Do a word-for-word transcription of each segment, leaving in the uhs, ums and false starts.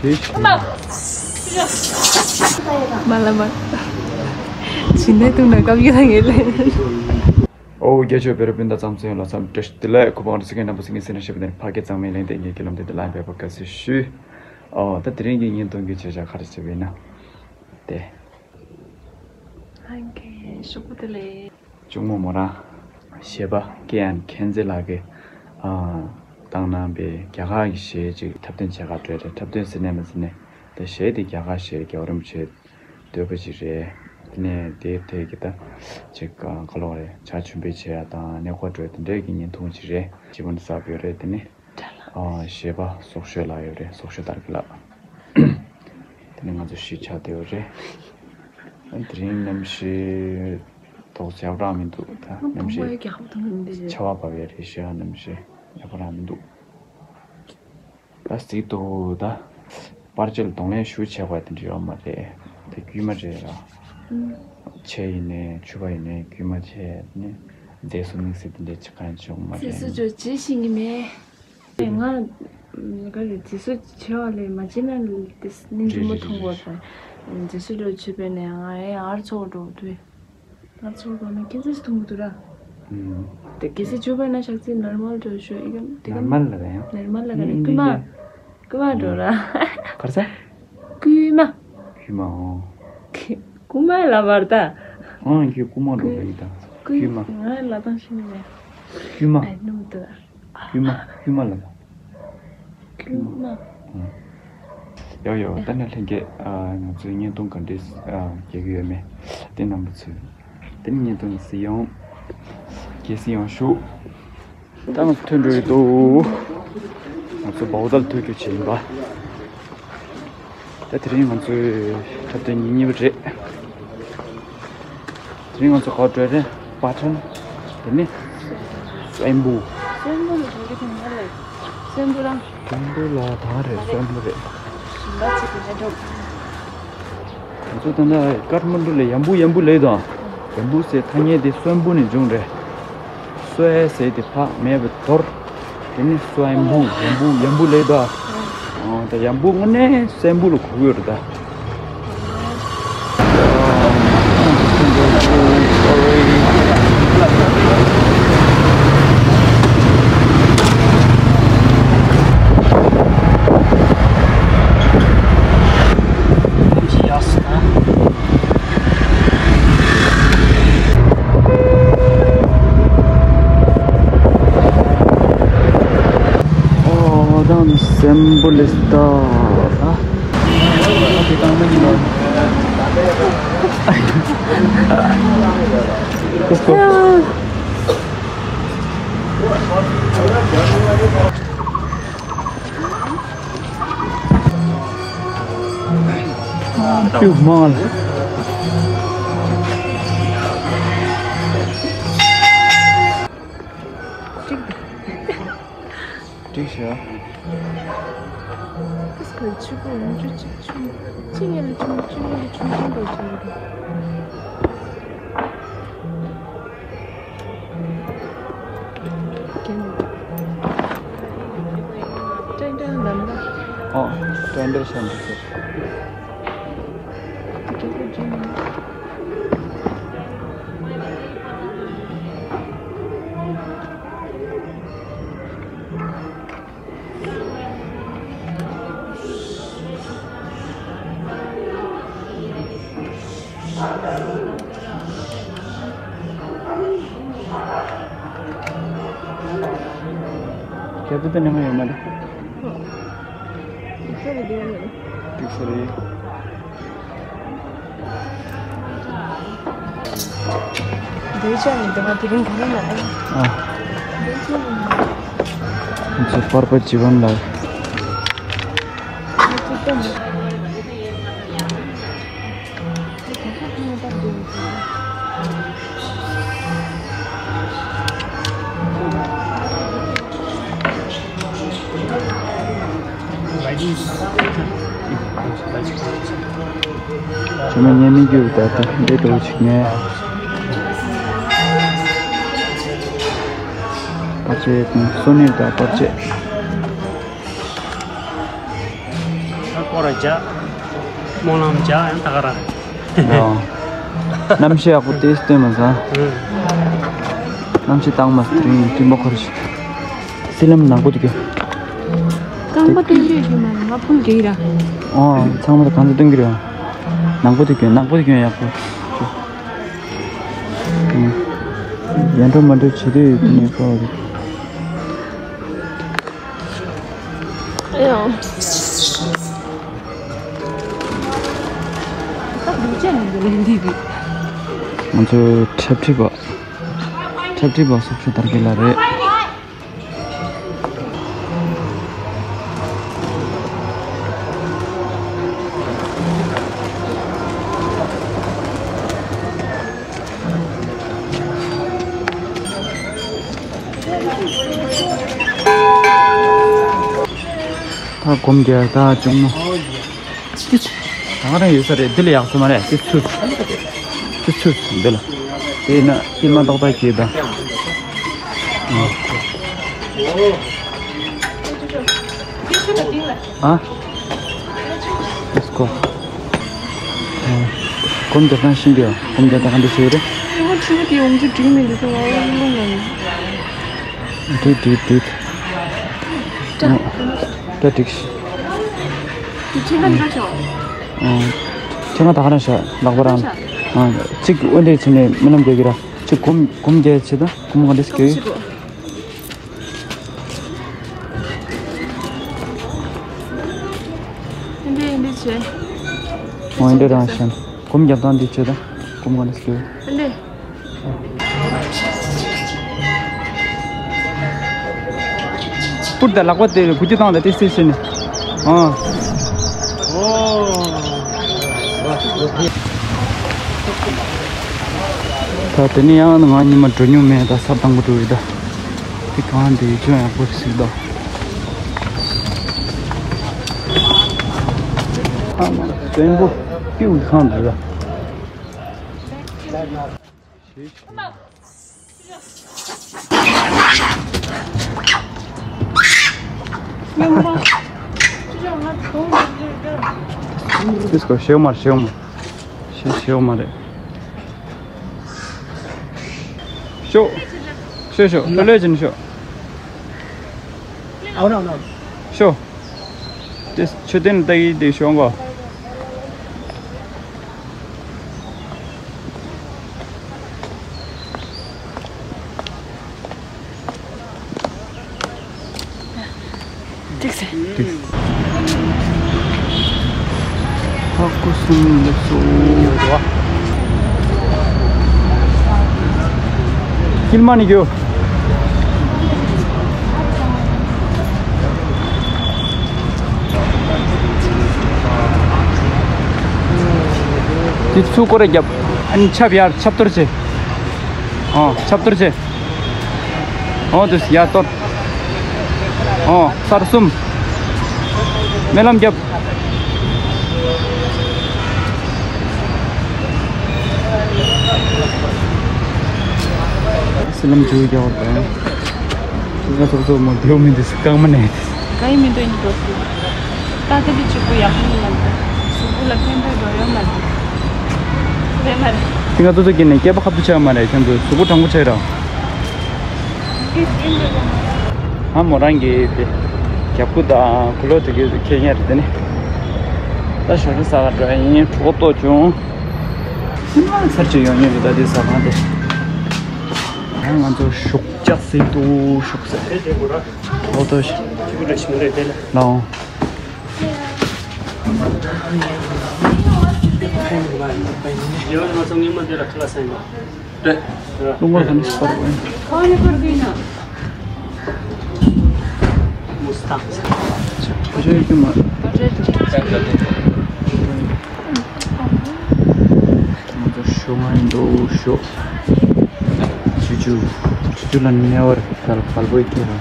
མ་ལ་མ། ཇི་འདྲའི་དུང་ན་སྐམ་ཡོད་ངེས་ལེ། ཨོ་རྒྱ་ཆོས་བེ་ར་སྤུན་ཟླ་ཚང་མ་ལ་འཚམས་འདྲི་བདེ་ལེགས། ཁོ་པང་རུ་སི་ཀེན་རྣམ་པ་སི་ཀེན་སི་ན་ཤེ་བ་དེ་ཕ་སྐད་གཙང་མའི་གླེང་སྟེགས་ངའི་སྐྱིད་ལམ་དེ་དེ་ལ་བས་པ་དགའ་བསུ་ཞུ། ཨོ་ད་དེ་རིང་གི་བརྙན་ཐུང་གི་བྱེད་བྱ་ག་རེ་བྱེད་པ་ཡིན་ན། དེ། ཨང་ཀེ་ཤོག་བུ་དེ་ལས། གཅུང་མོ་མོ་རང་གཞས་པ་ཀེ་ཡན་མཁྱེན་བརྩེ་ལགས་ཀྱིས་ཨ་བཏང་གནང་པའི་རྒྱ་གར་གྱི་གཞས་ཅིག་འཁྲབ་སྟོན་བྱེད་ག་འགྲོ་རེད། འཁྲབ་སྟོན་ཟེར་ནས་མ་ཟེར་ནས་དེ་གཞས་དེ་རྒྱ་གར་གཞས་རྒྱལ་བ་རིན་པོ་ཆེའི་བསྟོད་པ་ཅིག་རེད། དེ་ནས་དེའི་ཐད་ཀྱི་ད་ཅིག་ག་ལོག་རེད། ཇ་ཆུན་པོ་བྱེད་ཡ་དང་གནས་སྐོར་འགྲོ་ཡ་དེ་འདྲའི་གི་བརྙན་ཐུང་ཅིག་རེད། སྤྱི་དཔོན་གསར་པ་ཡོད་རེད། དེ་ནས་ཨ་གཞས་པ་སོག་ཤོད་ལགས་ཡོད་རེད། སོག་ཤོད་དར་རྒྱས་ལགས། དེ་ནས་ང་ཚོ་གཞིས་ཆགས་བསྡད་ཡོད་རེད། དེ་རིང་གནམ་གཤིས་ཏོག་ཙམ་ཡག་པོ་རང་མི་འདུག་ད་གནམ་གཤིས་ཆར་པ་བབས་ཡ་རེད་ཤག་གནམ་གཤིས་ཡག་པོ་རང་མི་འདུག་ད་གཟིགས་འདུག་ད་པར་ཆས་ལ་གདོང་ལེན་ཞུ་བྱས་པ་དེ་འདྲ་ཡོད་མ་རེད། དེ་དཀྱུས་མ་རེད་ར། ཕྱེ་ཡིན་ནའི་ཕྱུ་པ་ཡིན་ནའི་དཀྱུས་མ་བྱས་ནས་མཛེས་སུ་དམིགས་བསལ་དེ་འདྲ་བྱེད་མཁན་བྱུང་མ་རེད། མཛེས་སུ་འགྲོ་བྱེད་ཤེས་ཀྱི་མེད། ང་ག་རེ་མཛེས་སུ་བྱེད་པ་ལས་མ་བྱེད་ན་དེ་སྙིང་རྗེ་མོ་མཐོང་གོ་ས། མཛེས་སུ་འགྲོ་བྱེད་པས་ནས་ང་ཨེ་ཨར་ཚོགས་འགྲོ་དུས། ང་ཚོ་གོ་ན་ཁྱེད་ཚོས་མཐོང་གི་འདུག་ར། ཨུམ། དེ་གལ་སྲིད་བྱུང་བས་ན་ཤག་ཚིག་ནོར་མལ་འགྲོ་ཤོག་ཨི་གམ་དེ་ནོར་གམ་མལ་ལ་རེད་ཡང་། ནོར་མལ་ལ་ག་རེ་ཨིན་རྐུན་མ། ཨིན་རྐུན་མ་འགྲོ་ར། ག་རེ་ཟེར། རྐུན་མ། རྐུན་མ་ཨོ། རྐུན་མ་ལ་བར་ད། ཨང་ཁྱོད་རྐུན་མ་འགྲོ་རེད་ད། རྐུན་མ། ང་ལ་དང་ཤི་ནི་མེད། རྐུན་མ། ཨ་ནུ་དུ། རྐུན་མ་རྐུན་མ་ལ་དང་། རྐུན་མ། ཡོ་ཡོ། ད་ནི་ལྷན་རྒྱས་ང་ཚོའི་བརྙན་ཐུང་ག་འདྲས་རྒྱག་གི་ཡོད་མེད་དེ་རྣམ་པ་ཚོས་དེ་ནི་བརྙན་ཐུང་གི་སྲིད་ཡོང་། རྒྱལ་སྲིད་ཡོང་ཞུ། ད་ང་ཚོ་ཐོན་འགྲོ་ཡི་འདུག་ང་ཚོ་བའོ་ཏལ་ཐོན་རྒྱུ་བྱས་ཡིན་པ། ད་དེ་རིང་ང་ཚོའི་འཁྲབ་སྟོན་ཉིན་གཉིས་པ་རེད། དེ་རིང་ང་ཚོ་ག་པར་འགྲོ་རེད། པ་ཊན། དེ་ནི་སོན་པུ། སོན་པུ་ལ་འགྲོ་གི་དེ་ང་ལས། སོན་པུ་རང་། སོན་པུ་ལ་ད་རེད། སོན་པུ་རེད། ཞིང་ཁ་ཅིག་གི་ནས་འགྲོ། ང་ཚོ་ད་ལྟ་ཀ་ཐ་མན་ཌུ་ལ་ཡམ་བུ་ཡམ་བུ་ལབ་དང་། ཡམ་བུ་ཟེར་ཐ་སྙད་དེ་སོན་པུ་ནས་བྱུང་རེད། སོན་ཟེར་དེ་ཕག་མེད་པའི་དོར། དེ་ནི་སོན་པུ་ཡམ་བུ་ཡམ་བུ་ལབ་དང་། ཨོ་ད་ཡམ་བུ་དངོས་གནས་སོན་པུ་ལ་གོ་གི་ཡོད་རེད་ད། ཨོ་ད་སོན་པུ་ལ་ལྟ། ཀྱུ་མང་ལ། འགྲིག་ཤག་ཁོས་ཁོའི་ཕྱུ་པ་འོང་རྒྱུ་གཅིག་བྱུང་། གཅིག་ཡན་ལ་ཆུང་ཆུང་ཡན་ལ་ཆུང་ཆུང་འགྲོ་བྱུང་གི་འདུག་ཀྱེ་ནི། ཏན་ཏན་ལམ་ལ། ཨོ། ཏན་ཏན་ཤམ་ཐུག་ཟེར། དེ་ག་པར་འགྲོ་ན། རྒྱ་བོད་དུ་ནང་ཡོད་མ་རེད། འགྲིག་ས་རེད། འདོད་ཆགས་ནི་འདི་མ་དེ་རིང་ག་རེ་ན་ཨེ། ཨ། འདི་ཚོ་པར་པ་ཇི་བོན་ལགས། ཇོ་མོ་ཉན་མི་རྒྱུག་ད་ལྟ་འདི་འགྲོ་ཅིག་ཉན། པར་ཆས་སོ་ནི་ད་པར་ཆས། བརྒྱ། སྨོན་ལམ་བརྒྱ་ཡང་ད་ག་ར། ཨོ། གནམ་གཤིས་ཡག་པོ་དེ་སྟོན་མ་ཟ། ཨུ། གནམ་གཤིས་དྭངས་མ་དེ་རིང་སྤྲིན་པ་འཁོར་ཞིག་སི་ལམ་ནག་པོ་དེ་གྱོན། རྐང་པ་སྟོན་རྒྱུ་ཡོད་མ་རེད། ང་ཕུལ་གྱི་ར། ཨོ། ཚང་མ་ལ་གང་ཚ་སྟོན་གྱི་རེད། ནག་པོ་དེ་གྱོན། ནག་པོ་དེ་གྱོན་ཡག་པོ། ཡར་འགྲོ་མར་འགྲོ་བྱེད་དུས་ཡོད་དུས་ནས་ཁོ། ཨེ་ཡོ། ང་ཚོའི་འཁྲབ་ཁྲིད་པ། འཁྲབ་ཁྲིད་པ་སོགས་ཤོ་དར་རྒྱས་ལགས་རེད། ད་སྒོམ་རྒྱག་ད་གཅུང་མོ། ད་ག་རང་ཡོད་ས་རེད། འདི་ལ་ཡག་ས་མ་རེད། དེ་ཚུར། དེ་ཚུར་འདི་ལ། དེ་ན་དེ་མ་ཏག་ཏག་གྱིས་ད། ཨ། Let's go. སྒོམ་རྒྱག་སྟངས་ཤེས་ཀྱི་ཡོད། སྒོམ་རྒྱག་སྟངས་ག་འདྲ་བྱེད་ཀྱི་རེད། ཨེ་མ་ཁྲི་མ་དེ་ཡོང་རྒྱུ་འགྲིག་མི་འདུག་ང་ལོང་ལོང་ངང་། འགྲིག་འགྲིག་འགྲིག་ད་འགྲིག་ཤི། དེ་ཁྱེད་ང་འདྲ་ཆོག་ཨང་། ཁྱེད་ང་ད་ག་རང་ཤ་ལག་པ་རང་། ཨང་། གཅིག་འོན་ཏེ་ཕྱིན་ནས་རྨི་ལམ་རྒྱག་གི་ར། གཅིག་སྒོམ་སྒོམ་རྒྱག་བྱེད་ད་སྒོམ་ག་འདྲ་ཞིག་རྒྱག་གི། འདི་འདི་བྱེད། ཨོ་འདི་རང་ཤན། སྒོམ་རྒྱབ་སྟངས་འདི་བྱེད་ད། སྒོམ་ག་འདྲ་ཞིག་རྒྱག་གི། འདི། པུར་དང་ལག་པ་དེ་གུ་ཅི་བཏང་དང་ཏེ་སེ་ཤེ་ནི། ཨ། ད་དེ་ནི་ཡང་ང་ཉི་མ་འགྲོ་མྱོང་མེད། ད་ས་དང་པོ་འགྲོ་ཡི་ད། དེ་གང་དེ་ཡི་ཅུང་ཡག་པོ་ཞིག་ད། ཨ་མ་བཙན་པོ་ཏིའུ་ཁང་འདི་ད། དེ་སྐོར་ཤེའུ་མ་རེད། ཤེའུ་མ། ཤེའུ་ཤེའུ་མ་རེད། ཤོ། ཤོ་ཤོ། ལོ་ལོ་ཅན་ཤོ། ཨའོ་ནོ་ནོ། ཤོ། དེ་མཆོད་རྟེན་ལ་ལྟ་གི་དེ་ཤོ་འགོ། ཏིག་སེ། ཏིག་སེ། ཧ་ཀོ་སུམ་ལེགས་སོ། ཀིལ་མ་ནི་གྱོ། དེ་ཚུར་སྐོར་ར་རྒྱབ། ཨ་ནི་ཆབ་ཡར་ཆབ་གཏོར་བྱེད། ཨོ་ཆབ་གཏོར་བྱེད། ཨོ་དུས་ཡར་གཏོར། ཨོ་སར་གསུམ། སྨོན་ལམ་རྒྱབ། སྨོན་ལམ་མཇུག་རྒྱག་པ་དང་། ང་ཚོ་ཚོ་མོ་བདེའུ་མི་འདུག་རྐང་མ་ནས། གང་ཡིན་མི་འདུག་ཡིན་འགྲོ་སྲིད། ད་དེ་འདྲ་གཅིག་པུ་ཡག་པོ་མི་ལབ་འདུག་གཟུགས་པོ་ལ་ཕན་ཐོགས་འགྲོ་ཡོད་མ་རེད། ཕན་མ་རེད། དེ་ང་ཚོ་ཚོ་སྐྱེས་ནས་སྐྱེས་པ་ཁ་ཐུག་ཆགས་མ་རེད། ཁྱོད་ཚོ་གཟུགས་པོ་གྲང་པོ་ཆགས་ར། ཨ་མོ་རང་གིས་དེ་རྒྱབ་ཁུ་དང་གུ་ལོ་དེ་གས་ཁྱེར་ཡ་རེད། དེ་ནི་ད་ཞོ་ཞོ་ཟ་ག་འགྲོ་ཡ་ཡིན། གྲོད་ཁོག་ལྟོགས་བྱུང་། ཚར་ཅིག་ཡོང་ཉེན་རེད། ད་དེ་ཟ་ཁང་དེ། ང་ཚོ་ཞོགས་ཇ་ཟིན་འདུག་ཞོགས་ཟེར། ཨོ་ཏོ་ཤི། ལའོ། རླུང་བ་ག་ནས་སྤར་བ་ཡིན། ཁོ་རེ་ཡོད་ཀྱི་མ་རེད། ང་ཚོ་ཞོ་ང་ཡིན་འདུག་ཞོ། ཆུ་ཆུ། ཆུ་ཆུ་ལ་ནེ་བར་དལ་དལ་པོ་ཡི་ཁྱེད་རང་།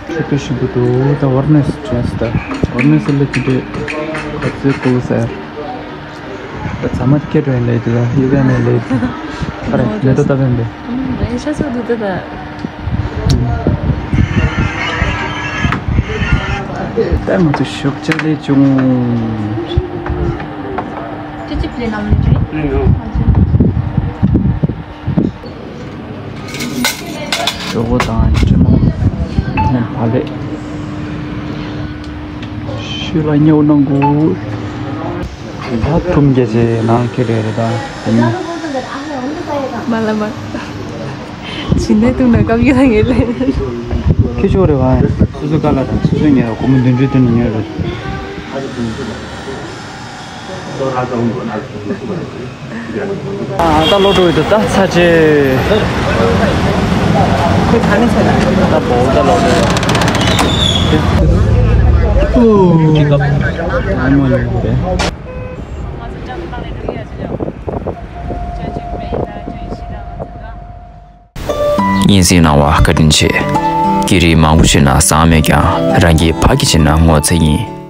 ཆུ་ཚོད་ཞིམ་པོ་འདུག་ད་ཝར་ནེ་སི་ཅན་སི་ད་ཝར་ནེ་སི་ལ་ཅི་འདྲས་ཁ་ཚོད་འདུག་ཟེར། ད་ཚ་མ་སྐད་འགྲོ་ཡིན་ལེ་དུ་ད་ཡོད་པའི་ནས་ལེ་དུ་ཁ་རེ་མེ་ཏོ་ལྟ་བའི་འདི། ཨུམ་ཨེ་ཤ་ཚོ་འདུག་ད་ད། ད་ང་ཚོ་ཞོགས་ཇ་ལས་བྱུང་། ཅི་ཅི་པླེ་ནམ་ལས་བྱུང་། ཞོགས་པ་དང་ཅི་མོ་ནས་ཕ་ལས་ཤུལ་ལ་ཉལ་གནང་དགོས། ད་ཐུམ་རྒྱལ་ཆེ་ནང་ཁེ་རེ་རེ་ད་དེ་ནི། མ་ལ་མ། ཇི་འདྲའི་ཐུམ་ན་སྐབས་ཡོད་ངེས་ལས། ཁེ་ཤོར་རེ་བ། སོ་སོ་ཀ་ལ་དང་སོ་སོ་ཉལ་ར་སྒོར་མོ་བདུན་ཅུ་སྟེར་ནས་ཉལ་རེད། ད་ལོག་འགྲོ་ཡི་འདུག་ད་ཚ་ཆེ། ཁོས་ད་ནི་ཚེ་ན་ད་བོ་ད་ལོག་འགྲོ་ཡི། ཨ་མ་ཡོད་རེད། སྙན་སེང་གནང་བ་བཀའ་དྲིན་ཆེ། སྐད་རིགས་མང་པོ་བཤད་ན་བཟང་མེད་ཀྱང་རང་གི་ཕ་གི་བྱས་ན་ངོ་ཚ་ཡིན།